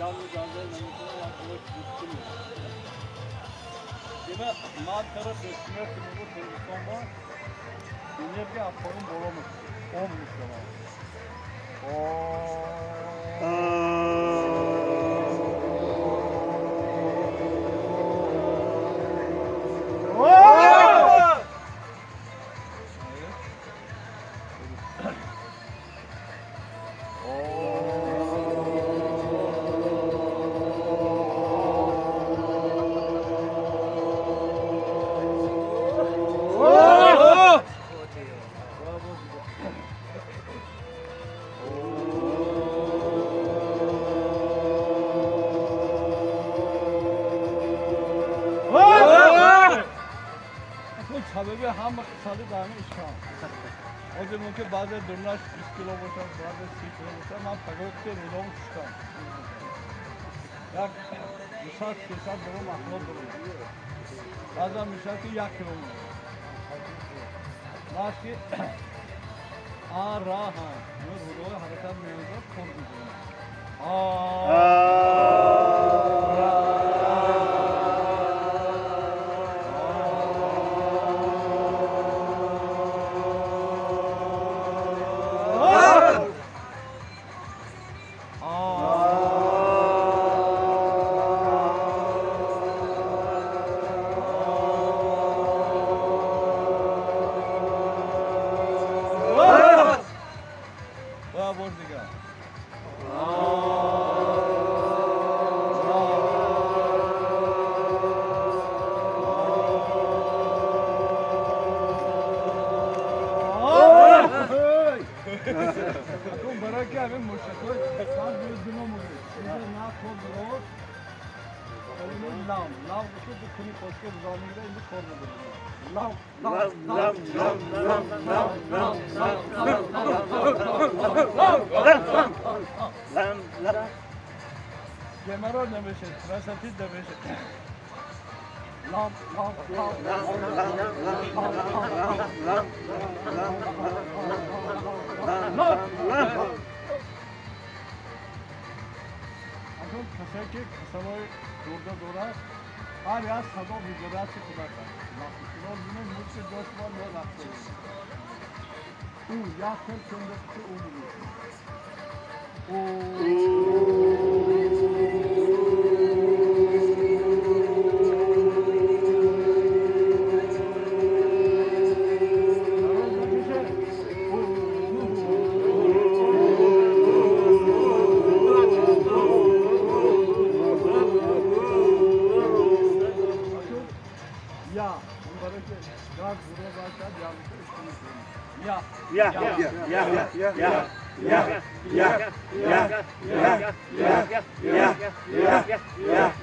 ҷамъ ҷанҷал намекунад, як кило чиз. Дема ман тара бессмертный мегӯ Тоҷикистон ба энергия аз поён боло мешавад, об мешавад. Сабаби ҳама қиссади дами ишкам. Ҳозир мумкин баъзе дурнаш 20 кило бошад, баъзе 30 кило бошад, ман пагоҳ рӯзом шуштам. Як 200-300 грамм маҳсулот дорам. Баъзан мешавад ки 1 кило. Баъд ки а ра ҳа, рӯзҳои ҳаракат меёзад, кор мекунад. А Геморрой намешад, простатит намешад. Лам, лам, лам, лам, лам, лам, лам, лам. Акун касое ки касалои гурда дорад, ҳар як садо вибратсия худаш аст. Лозим мушки ҷош бо ё рақс. Ӯ як хел кунда ки ӯ буд. Ya ya ya ya ya ya ya ya ya ya ya ya.